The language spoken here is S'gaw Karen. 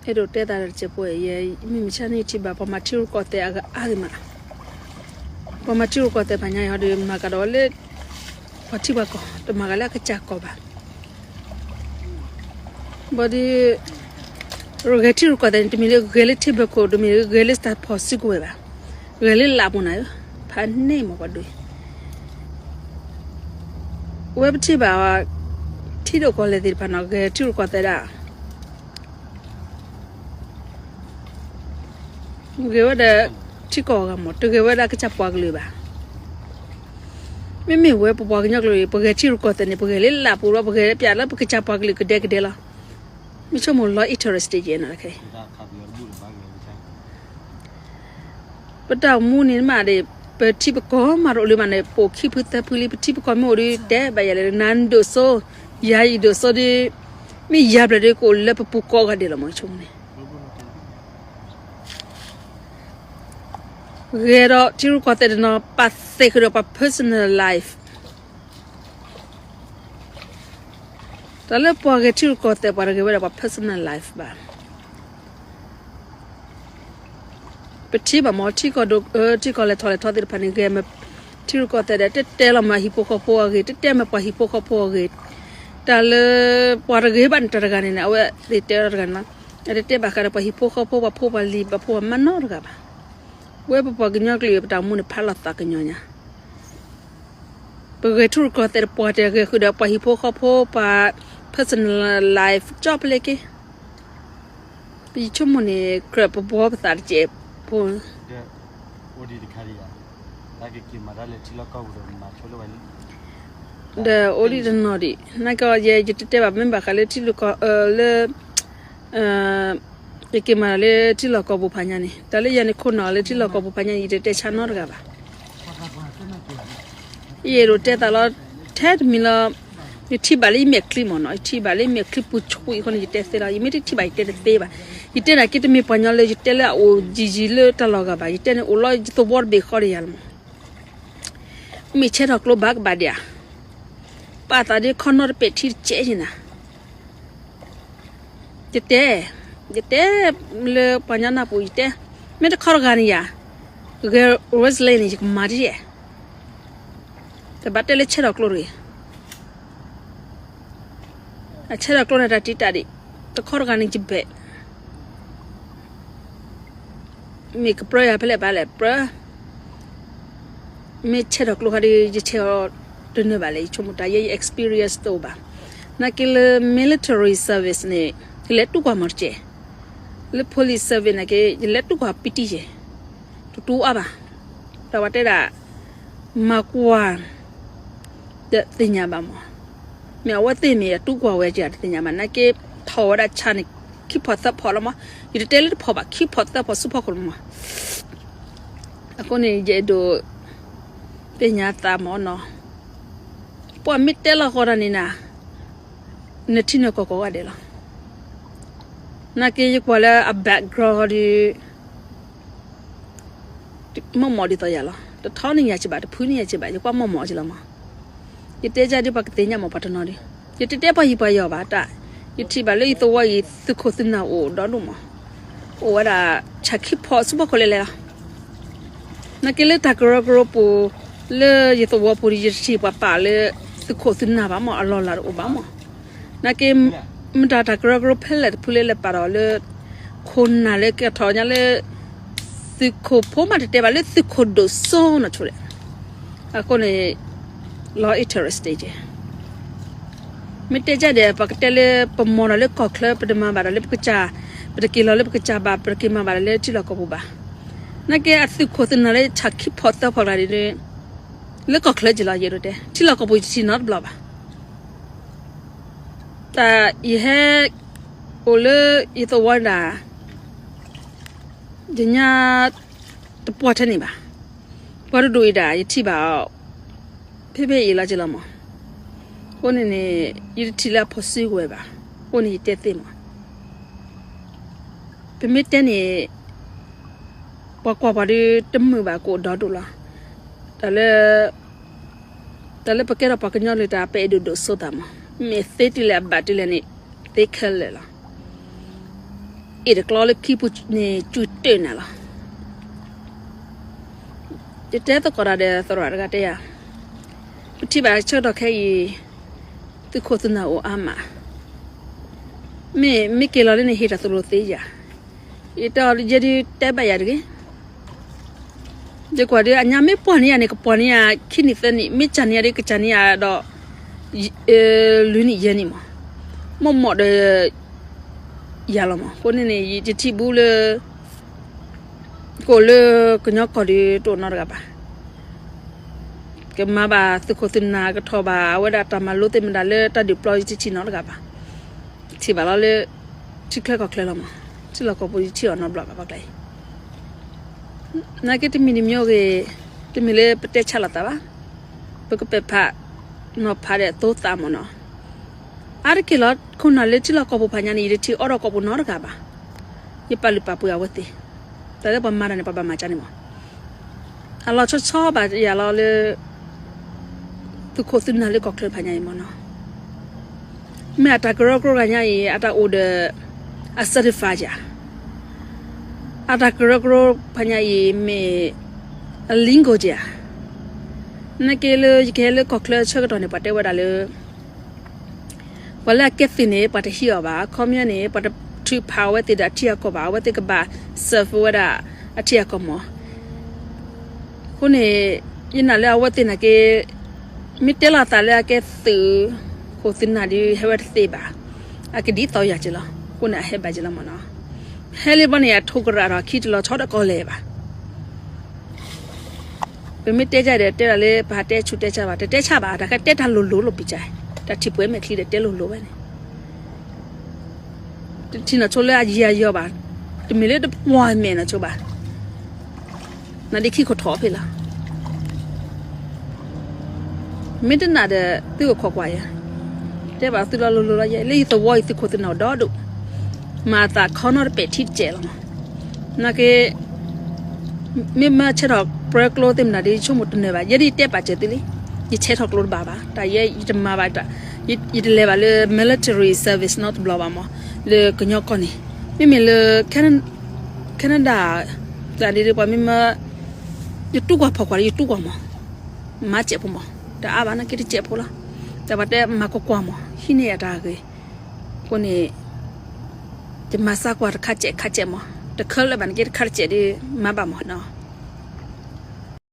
အဲၣ်ဒိးတဲသးဒီးတစဲးဖိ, ယမ့ၢ်မုၢ်ဆါန့ၣ်ထံၣ်ဘၣ် ပှၤမၤထံရူၢ်ကီၢ်သဲးအဂၤအါဂ့ၤမး, ပှၤမၤထံရူၢ်ကီၢ်သဲးဖးညါအံၤဒီး မၤကဒီးလၢ ပှၤထံပှၤကီၢ်, တမၤကဒီးလၢအကစၢ်ကီၢ်ဘၣ်. ဘၣ်ဒီး ဂဲၤထံရူၢ်ကီၢ်သဲးန့ၣ် တမ့ၢ်လၢဂဲၤလၢထံဘၢခိၣ်, တမ့ၢ်လၢဂဲၤလၢစတၢးဖီၣ်စုကဝဲၤဘၣ်, ဂဲၤလၢလးပူၤနၤဧၢ, ဖးန့ၢ်မးပှၤဒိၣ်အံၤ. ဝဲပထံၣ်ဘၣ် ထံဒိၣ်ကီၢ်လဲၢ်သ့ၣ်တဖၣ်နီၤ ဂဲၤထံရူၢ်ကီၢ်သဲးဒၣ် ဂဲၤဝဲဒီးထံကီၢ်အဂၤမး, တဂဲၤဝဲဒၣ်ကစၢ်ပှၤကလုာ်ဘၣ်. မ့မ့ၢ်ဝဲပပှၤကညီကျိာ်အံၤ ပဂဲၤထံရူၢ်ကီၢ်သဲးန့ၣ် ပဂဲၤလၢလးပူၤလီၤ, ပဂဲၤပျးလၢပကစၢ်ပှၤကလုာ်ကဒဲကဒဲလီၤ. မ့ၢ်ဆိကမိၣ်လီၤ interesting နီၤတခဲအံၤ ပတၢ်အိၣ်မူန့ၣ်မးဒီး ပထံပကီၢ်မးတအိၣ်လၢၤဘၣ်န့ၣ် ပအိၣ်ခံဖုသၢဖုလံ, ပထံပကီၢ်မ့ၢ်အိၣ်ဒီး တဲဘၣ်ယၤလၢ နၤဒိၣ်စိ, ယၤယဒိၣ်စိဒီး မ့ၢ်ယၤဘျဲၣ်ဒီး ကအိၣ်လၢပပူၤကိးဂၤဒဲးလီၤမး ဆိကမိၣ်န့ၣ် ဂဲၤဒီးထံရူၢ်ကီၢ်သဲးတနီၤ ပာ်သ့ဃုာ်ဒီးပှၤ personal life တၢ်လၢပှၤဂဲၤထံရူၢ်ကီၢ်သဲး ပှၤတဂဲၤဝဲဒၣ်ပှၤ personal life ဘၣ်. ပထံၣ်ဘၣ်မး ထံကီၢ်ဒိၣ် ထံကီၢ်လဲၤထီၣ်လဲၤထီသ့ၣ်တဖၣ်န့ၣ် ဂဲၤမ့ၢ်ထံရူၢ်ကီၢ်သဲးဒီး တတဲလီၤမ့ၢ်ဟံၣ်ဖိဃီဖိအဂ့ၢ်, တတဲမ့ၢ်ပှၤဟံၣ်ဖိဃီဖိအဂ့ၢ်, တၢ်လၢ ပှၤတဂ့ၤဘၣ်န့ၣ် တၢ်တဂၤန့ၣ်န့ၣ် အဝဲသ့ၣ်တဲအီၤတဂၤန့ၣ်လီၤ. အတတဲဘၣ်ဃးဒီးပှၤဟံၣ်ဖိဃီဖိ ပှၤဖိပှၤလံၤ ပှၤဖိပှၤမါနီတဂၤဘၣ်. ဝဲပပှၤကညီကျိာ်အံၤ ပတၢ်အိၣ်မူန့ၣ် ဖးလီၤသးကညီၤညါ ပဂဲၤထံရူၢ်ကီၢ်သဲးတပှၢ်တၢၢ် ဂဲၤဃုာ်ဒီးပှၤဟံၣ်ဖိဃီဖိ ပှၤ personal life ကၠီပလဲက့ၤ. ပယဆိကမိၣ်န့ၣ် ကြၢးပဘှီပသးတစဲးဖိ ဒီးအိၣ်ဒံးတနီၤဒံး, နာ်က့ ယတတဲဘၣ်မ့ၢ်ဘၣ်ဃးလၢထံလီၢ်ကီၢ်ပူၤ လၢ ယက့ၤမၤလၢထံလီၢ်ကီၢ်ပူၤဖးညါန့ၣ် တၢ်လၢယၤန့ၣ်ခိၣ်နၢ်လၢထံလီၢ်ကီၢ်ပူၤဖးညါန့ၣ် ယတတဲဆါနီတဂၤဘၣ်. ယအဲၣ်ဒိးတဲသးလီၤ ထဲတမံၤလီၤ ယထံၣ်ဘၣ်လၢယမဲာ်ချံမ့ၢ်နီၤ ယထံၣ်ဘၣ်လၢယမဲာ်ချံပူၤဆှံအဃိန့ၣ် ယတဲသ့လီၤ ယမ့ၢ်တထံၣ်ဘၣ်ယတဲတသ့ဘၣ်. ယတဲနာ်က့တမ့ၢ်ပှၤကညီလၢယတဲလၢအအိၣ်ယံာ်ယံာ်လၢတၢ်လီၢ်ဂၤဘၣ် ယတဲန့ၣ်အိၣ်လီၤယသဝီတဘ့ၣ်ဃီဒီးယၤလီၤမး. မ့ၢ်ဆဲးထီၣ်ကျိဘၣ်ကဘၣ်ဒံးဧါ, ပာ်သးဒ်ခီနီတပဲာ်ထံတကဲးယဲနၤ ယတဲ, ယတဲလၢပှၤကညီနၢ်ပူၤ ယတဲ, မ့ၢ်တခီတဂၤန့ၣ်ယၤ, ဂဲၤ Wesley န့ၣ် ယကမၤဒ်ယဲ, တဘၣ်တဲလၢဆဲးထီၣ်ကျိတဂ့ၤ, အဆဲးထီၣ်ကျိန့ၣ်တၢ်တံာ်တာ်ဒံး, တခီတဂၤန့ၣ်ယဘဲး မ့ၢ်ကပြၢယၤဖဲလဲၣ်ဘၣ်လဲၣ်ပြၢ, မ့ၢ်ဆဲးထီၣ်ကျိခါဒီး ယဆဲးအီၤတနၢၤဘၣ်လဲၣ် ယဆိကမိၣ်တၢ်ယဲ ယ experience တအိၣ်ဘၣ်. နာ်က့လၢ military service န့ၣ် ယလဲၤတူၢ်ကွၢ်မးတက့ၢ်, လၢ police service နာ်က့ ယလဲၤတူၢ်ကွၢ်ပံတံၢ်ယဲၢ်, တတူၢ်အါဘၣ်, ဒီးပှၤတဲဒၣ် မၤကွၢ် တသ့ၣ်ညါဘၣ်မး, မ့ၢ်အဝဲသ့ၣ်မ့ၢ်အတူၢ်ကွၢ်ဝဲကတသ့ၣ်ညါဘၣ် နာ်က့ ထီၣ်ဝဲဒၣ်ဆါန့ၣ် ခံဖီၣ်သၢဖီၣ်လီၤမး, ယတတဲလၢတဖီၣ်ဘၣ် ခံဖီၣ်သၢဖီၣ်ဆူဖီခိၣ်လီၤမး. အဃိန့ၣ် ယအဲၣ်ဒိး သ့ၣ်ညါသးမးနီၤ, ပှၤမ့ၢ်တဲလီၤဃီတၢ်န့ၣ်နၤ, နထံနကီၢ်ကိးဂၤဒဲးလီၤ. နာ်က့ယကွၢ်လၢအ background ဒီး မ့ၢ်မ့ၢ်ဒ်သိးယၤလီၤ, တထီန့ၢ်ယၤက့ဘၣ် တဖုန့ၢ်ယၤက့ဘၣ် ယကွၢ်မ့ၢ်မ့ၢ်က့လီၤမး. ယတဲဒ်ပှၤကသ့ၣ်ညါမးပှၤတနီၤဒီး, ယတတဲပှၤဟံၣ်ပှၤယီၤဘၣ်တၢ်, ယထံၣ်ဘၣ်လၢယသဝီအံၤ သုးခိၣ်သုးနၢ်အိၣ်ဒီဒိၣ်မး, အိၣ်ဝဲဒၣ် ဆၣ်ခံဖီၣ်ဆူဖီခိၣ်လဲၣ်လဲၣ်လီၤ. နာ်က့လၢတၢ်ကရၢကရိပူၤ လၢယသဝီပူၤဒီး ယတထံၣ်ပှၤပာ်လၢ သုးခိၣ်သုးနၢ်ဘၣ်မး အလီၢ်လၤတအိၣ်ဘၣ်မး. နာ်က့ မတၤတၢ်ကရၢကရိဖဲလဲၣ်တဖုလၢလဲၤပာ်ဒီးလၢ ခိၣ်နၢ်လၢကထီၣ်ညါလၢ သုးခိၣ်ဖိမးတတဲဘၣ်လၢသုးခိၣ်ဒိၣ်စိနီၢ်ဆိလဲၣ်. အဃိန့ၣ် လီၤ interesting က့, မ့ၢ်တဲဒ်ဒီး ပကတဲလၢပမီၤဒီးလၢကီၢ်ချၢ ပတမၤဘၣ်ဒီးလၢပကစၢ်, ပတက့ၤလီၤလၢပကစၢ်ဘၣ် ပတက့ၤမၤဘၣ်ဒီးလၢထံလီၢ်ကီၢ်ပူၤဘၣ်. နာ်က့အသုးခိၣ်သုးနၢ်လၢဆၣ်ခံဖီၣ်သၢဖီၣ်ကျါန့ၣ် လၢကီၢ်ချၢက့လီၤ ယအဲၣ်ဒိးတဲ, ထံလီၢ်ကီၢ်ပူၤယတထံၣ်နီတဘျီဘၣ်. တၢ်ယဟဲအိၣ်လၢယသဝီဒၣ် ယညါတပှၢ်ထဲန့ၣ်ဘၣ်. ပှၤတဒူၣ်အံၤဒၣ် ယထံၣ်ဘၣ်အီၤ ဖဲဖဲအံၤလီၤက့လီၤမး. အဃိန့ၣ်န့ၣ် ယတထံၣ်လၢအဖီၣ်စုကဝဲၤဘၣ်. အဃိန့ၣ်ယတဲသ့မး. ပမ့ၢ်တဲန့ၣ် ပှၤကွၢ်ပှၤဒီးတမုာ်ဘၣ် ကအိၣ်ဒီဒိၣ်လီၤ. တၢ်လၢ တၢ်လၢပကဲထီၣ်ပှၤကညီလၢတၢ် ပအဲၣ်ဒိးဒိၣ်စိသးမး, မ့ၢ်သ့တုၤလဲၣ်အဘၣ်တုၤလဲၣ်န့ၣ် သ့ခဲလၢာ်လီၤ. အ့ၣ်တကျီလၢခံပူၤန့ၣ် စုတၢၢ်နၤလီၤ. ယတဲသကိးတၢ်ဒီးသရိာ်တဂၤတဲယၤ, ပထံၣ်ဘၣ်ဆၢကတီၢ်ခဲအံၤ သုးခိၣ်သုးနၢ်အိၣ်အါမး, မ့ၢ်မ့ၢ်က့ၤလီၤလၢန့ၣ် ဟ့ၣ်တၢ်သိၣ်လိသ့ယၤ, ယတဲအီၤယဲဒုးတဲဘၣ်ယၤတဂ့ၤ. ယကွၢ်ဒီးအညါမ့ၢ်ပှၢ်န့ၢ်ယၤန့ၣ် ကပှၢ်န့ၢ်ယၤခံနံၣ်သၢနံၣ်, မ့ၢ်ကၢ်န့ၢ်ယၤဒီး ကကၢ်န့ၢ်ယၤဒီး လွံၢ်နံၣ်ယဲၢ်နံၣ်မး, မ့ၢ်မ့ၢ်ဒီး ယၤလီၤမး. အဃိန့ၣ်န့ၣ် ယတထံၣ်ဘူးလၢ ကအိၣ်လၢကညီကီၢ်ဒီးတအိၣ်နီတဂၤဘၣ်. ကမၤဘၣ်သုးခိၣ်သုးနၢ် ကထီၣ်ဘၣ်အဝဲဒၣ်တၢ်မၤလိသ့ၣ်မတၤလၢတၢ်ဒုးပျီ ယတထံၣ်နီတဂၤဘၣ်. ထံၣ်ဘၣ်လီၤလၢ ထံချၢကီၢ်ချၢလီၤမး, ထံလီၢ်ကီၢ်ပူၤယထံၣ်အီၤနီတဘျီဘၣ် ပှၤကျါအံၤ. နာ်က့တမံၤတမံၤဂ့ၤ, တမ့ၢ်လၢပတဲဆါလိာ်သးဘၣ်, ပကပဲာ်ဖးနီၤဖးဒီးသိသးမးနီၤ. အါတက့ၢ်လီၤ ခိၣ်နၢ်လၢထံလီၢ်ကီၢ်ပူၤဖးညါန့ၣ် ယတထံၣ်အီၣ်ဒီးကီၢ်ပူၤနီတဂၤဘၣ်. ယပာ်လုၢ်ပာ်ပှ့ၤအဝဲသ့ၣ်, တၢ်လၢပှၤမၤတၢ်န့ၣ် ပှၤဘၣ်မၤကၢန့ၣ်မး. အလီၤဆီဆီဘၣ်ယၤလီၤလၢ သုးခိၣ်သုးနၢ်လၢကီၢ်ချၢဖးညါအံၤမးနီၤ. မ့ၢ်အတၢ်ကရၢကရိဂၤညါအံၤ အတၢ်အိၣ်ဒီး အ certificate ယၤ, အတၢ်ကရၢကရိဖးညါအံၤမ့ၢ် အ legal ယၤ. နာ်က့လၢယကဟဲလၢကီၢ်ချၢဆၢကတီၢ်န့ၣ် ပှၤတဲဝဲဒၣ်လၢ ပှၤလၢအကဲသုးန့ၣ် ပှၤတဟံးအီၤဘၣ်, အခီပညီန့ၣ် ပှၤတထုးဖးအဝဲသ့ၣ်ဒီးအထံအကီၢ်ဘၣ်, အဝဲသ့ၣ်ကဘၣ် serve ဝဲဒၣ်အထံအကီၢ်မး. အဃိန့ၣ် ယနာ်လၢအဝဲသ့ၣ်နာ်က့ မ့ၢ်တဲလီၤသးလၢအကဲသုးခိၣ်သုးနၢ်ဒီး ဟဲဝဲတသ့ဘၣ်, အကဒ်သိးယၤက့ၤလီၤ. အဃိန့ၣ် အဟဲဘၣ်က့ၤလီၤမးနီၤ. ဟဲလံဘီန့ၣ် အထိၣ်ကရၢဒီးခံတလီၤဆီဒီးကီၢ်လဲၣ်ဘၣ်. ပမ့ၢ်တဲကဒီး တဲဒၣ်လၢပဟးတဲဆူးတဲဆါဘၣ်, တတဲဆါဘၣ်, တၢ်ကတဲတၢ်လိၤလိၤလိာ်ပံၤကါ, တၢ်ထံၣ်ပှဲၤမဲာ်ချံဒီးတဲလိၤလိၤဝဲန့ၣ် တထံၣ်နီၢ်ဆိလၢအယံၤအယီၤဘၣ်, တမ့ၢ်လၢတပှၢ်မဲာ်နီၢ်ဆိဘၣ်, နဒ်ခံခိၣ်ထီၣ်ဖဲလီၤ. မ့ၢ်တနာ်ဒီး သုအိၣ်ခိးကွၢ်ယၤ, တဲဘၣ်သုလီၤလိၤလိၤလီၤယဲ, လၢယသဝီအံၤသုးခိၣ်သုးနၢ်အိၣ်ဒီဒိၣ်, မၤသးခီနီတပဲာ်ထံတစဲးလီၤမး. နာ်က့ မ့ၢ်မ့ၢ်ဆဲးထီၣ်ပြၢကျိသ့ၣ်မတၤဒီး ယဆိကမိၣ်တနၢၤဘၣ်, ယဲဒ်ယတဲပာ်စၢၤသုလံ, ယဆဲးထီၣ်ကျိတဘၣ်ဘၣ်, တၢ်ယဲယတမၤဘၣ်, ယတလဲၤဘၣ်လၢ military service နီတဘျီဘၣ်မး, လၢကညီကီၢ်န့ၣ်, မ့မ့ၢ်လၢ Canada တၢ်ဒ်ပှၤမ့ၢ်မ့ၢ် ယတူၢ်ကွၢ်ဖီၣ်ကွၢ်ဒီး ယတူၢ်ကွၢ်မး, မၤစဲးဖိမး, တအါဘၣ်နာ်က့တစဲးဖိလီၤ, တၢ်ပှၤတဲမၤကွၢ်ကွၢ်မး, ဟံးန့ၢ်အတၢ်ဂ့ၤ, အဃိန့ၣ် ယမၤစၢ်ကွၢ်တခါစဲးခါစဲးမး, တခဲလၢာ်ဘၣ်နာ်က့တခါတစဲးဒီး မၤဘၣ်မးနီၤ.